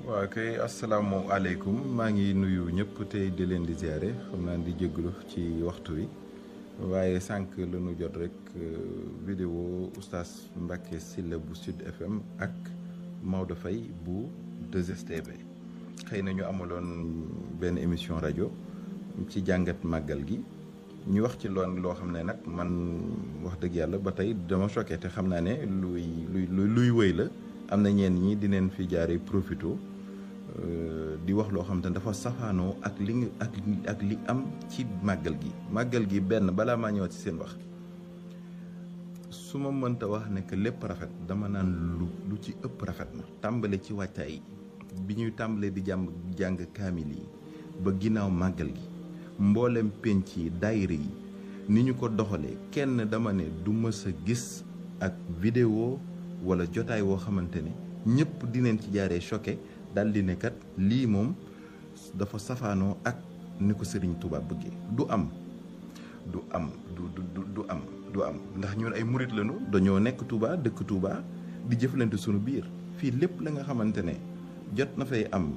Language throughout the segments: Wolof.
waaw kay asalaamualeykum maa ngi nuyu ñëpp tey di leen di ziare xam naa di jégalu ci waxtu wi waaye sànq la ñu jot rek vidéo oustaz Mbacké Sylla bu Sud FM ak Maodo Faye bu 2STV xëy na ñu amaloon benn émission rajo ci jàngat màggal gi ñu wax ci loon loo xam ne nag man wax dëgg yàlla ba tey dama choqué te xam naa ne luy wëy la am na ñenn ñi dineen fi jaaree profito di wax loo xam te dafa safaanoo ak li am ci màggal gi benn balaa maa ñëwaat ci seen wax su ma mënta wax ne que lépp rafet dama naan lu ci ëpp rafet na tàmbale ci wàccaay bi ñuy tàmbalee di jàng kaamil yi ba ginnaaw màggal gi mboolem penc yi daayira yi ni ñu ko doxalee kenn dama ne du mës a gis ak vidéo wala jotaay woo xamante ne ñëpp dineen ci jaaree choqué dal di ne kat lii moom dafa safaanoo ak ni ko Serigne Touba bëggee du am ndax ñun ay murit lañu dañoo nekk Touba dëkk Touba di jëflante sunu biir fii lépp la nga xamante ne jot na fay am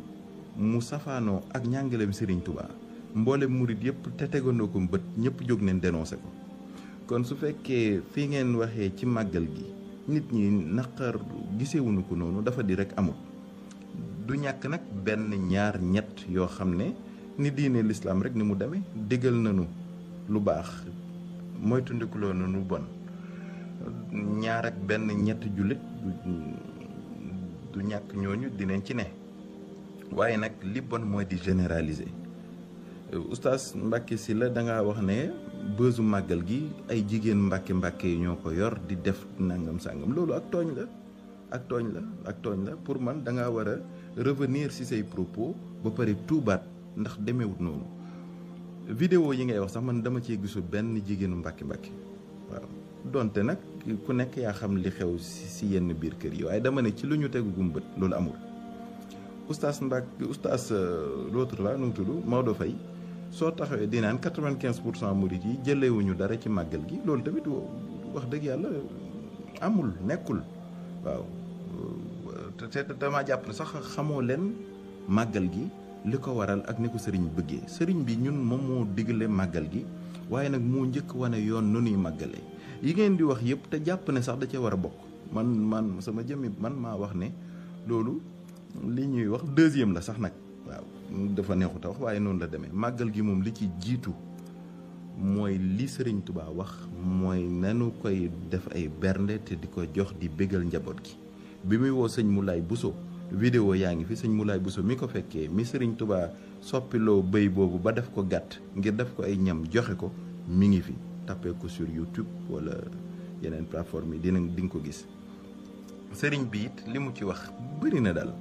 mu safaanoo ak ñàngaleem Serigne Touba mboole murit yëpp te tegandoo ko bët ñëpp jóg neen dénoncé ko kon su fekkee fii ngeen waxee ci màggal gi nit ñi naqar gisewuñu ko noonu dafa di rek amul du ñàkk nag benn ñaar ñett yoo xam ne ni diine lislaam rek ni mu demee digal nañu lu baax moytundikuloo na nu bon ñaar ak benn ñett jullit du ñàkk ñooñu dinañ ci ne waaye nag li bon mooy di généraliser oustaz Mbacké Sylla da ngaa wax ne bësu màggal gi ay jigéen mbàkke yi ñoo ko yor di def nangam sàngam loolu ak tooñ la pour man da ngaa war a revenir ci say propos ba pare tuubaat ndax demewut noonu vidéo yi ngay wax sax man dama cee gisul benn jigéenu mbàkke waaw donte nag ku nekk yaa xam li xew ci yenn biir kër yi waaye dama ne ci lu ñu tegu gumbët loolu amul oustaz l'autre là nu mu tudd Maodo Faye soo taxawee di naan 95% murit yi jëlewuñu dara ci màggal gi loolu tamit wax dëgg yàlla amul nekkul waaw te dama jàpp ne sax xamoo leen màggal gi li ko waral ak ni ko sëriñ bëggee sëriñ bi ñun moom moo digle màggal gi waaye nag moo njëkk wane yoon nu nuy màggalee yi ngeen di wax yëpp te jàpp ne sax da cee war a bokk man sama jëmmi man maa wax ne loolu li ñuy wax deuxième la sax nag waaw dafa neexut a wax waaye noonu la demee màggal gi moom li ci jiitu mooy li Serigne Touba wax mooy nanu koy def ay bernde te di ko jox di bégal njaboot gi bi muy woo sëñ Moulay Bousso vidéo yaa ngi fi sëñ Moulay Bousso mi ko fekkee mi Serigne Touba soppiloo bëy boobu ba def ko gàtt ngir def ko ay ñam joxe ko mi ngi fi tapé ko sur YouTube wala yeneen plateforme yi di nga ko gis sëriñ bi it li mu ci wax bëri na daal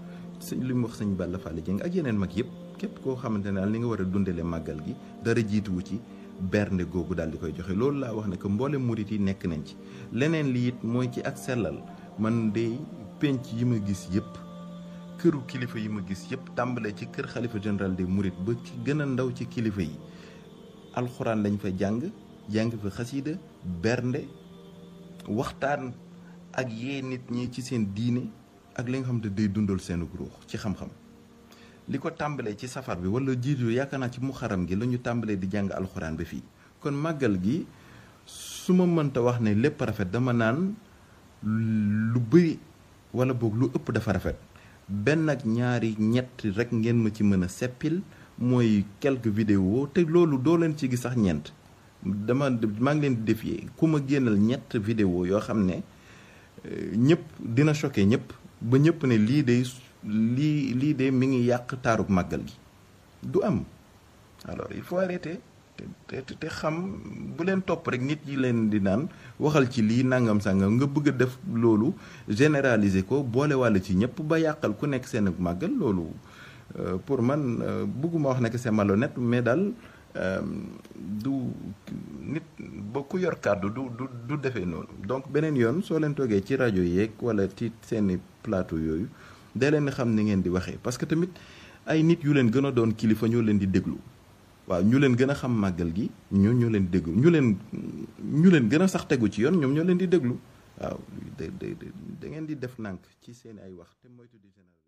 li mu wax sëñ Balla Fally Dieng ak yeneen mag yëpp képp koo xamante ne li nga war a dundale màggal gi dara jiituwu ci bernde googu daal di koy joxe loolu laa wax ne que mboole murit yi nekk nañ ci leneen li it mooy ci ak sellal man de penc yi ma gis yëpp këru kilifa yi ma gis yëpp tàmbale ci kër xalifa général des mourides ba ci gën a ndaw ci kilifa yi alxuraan lañ fa jàng fa xasiida bernde waxtaan ak yee nit ñi ci seen diine ak li nga xam ne day dundal seen ruux ci xam-xam li ko tàmbalee ci safar bi wala jiitu yaakaar naa ci muxaram gi la ñu tàmbalee di jàng alxuraan ba fii kon màggal gi su ma mënta wax ne lépp rafet dama naan lu bëri wala boog lu ëpp dafa rafet benn ak ñaari ñett rek ngeen ma ci mën a seppil mooy quelques vidéos te loolu doo leen ci gis sax ñeent maa ngi leen di défier ku ma génnal ñett vidéo yoo xam ne ñëpp dina choqué ñëpp ba ñëpp ne lii de mi ngi yàq taarub màggal gi du am alors il faut arrêter te xam bu leen topp rek nit yi leen di naan waxal ci lii nangam sangam nga bëgg a def loolu généraliser ko boole wàll ci ñëpp ba yàqal ku nekk seen màggal loolu pour man bëgguma wax ne que c'est malhonnête mais daal du nit ba ku yor kàddu du defee noonu donc beneen yoon soo leen toogee ci rajo yeeg wala ci seeni plateau yooyu day leen xam ni ngeen di waxee parce que tamit ay nit yu leen gën a doon kilifa ñoo leen di déglu waaw ñu leen gën a xam màggal gi ñoo leen déglu ñu leen gën a sax tegu ci yoon ñoom ñoo leen di déglu waaw da ngeen di def nànk ci seeni ay wax te moytu di général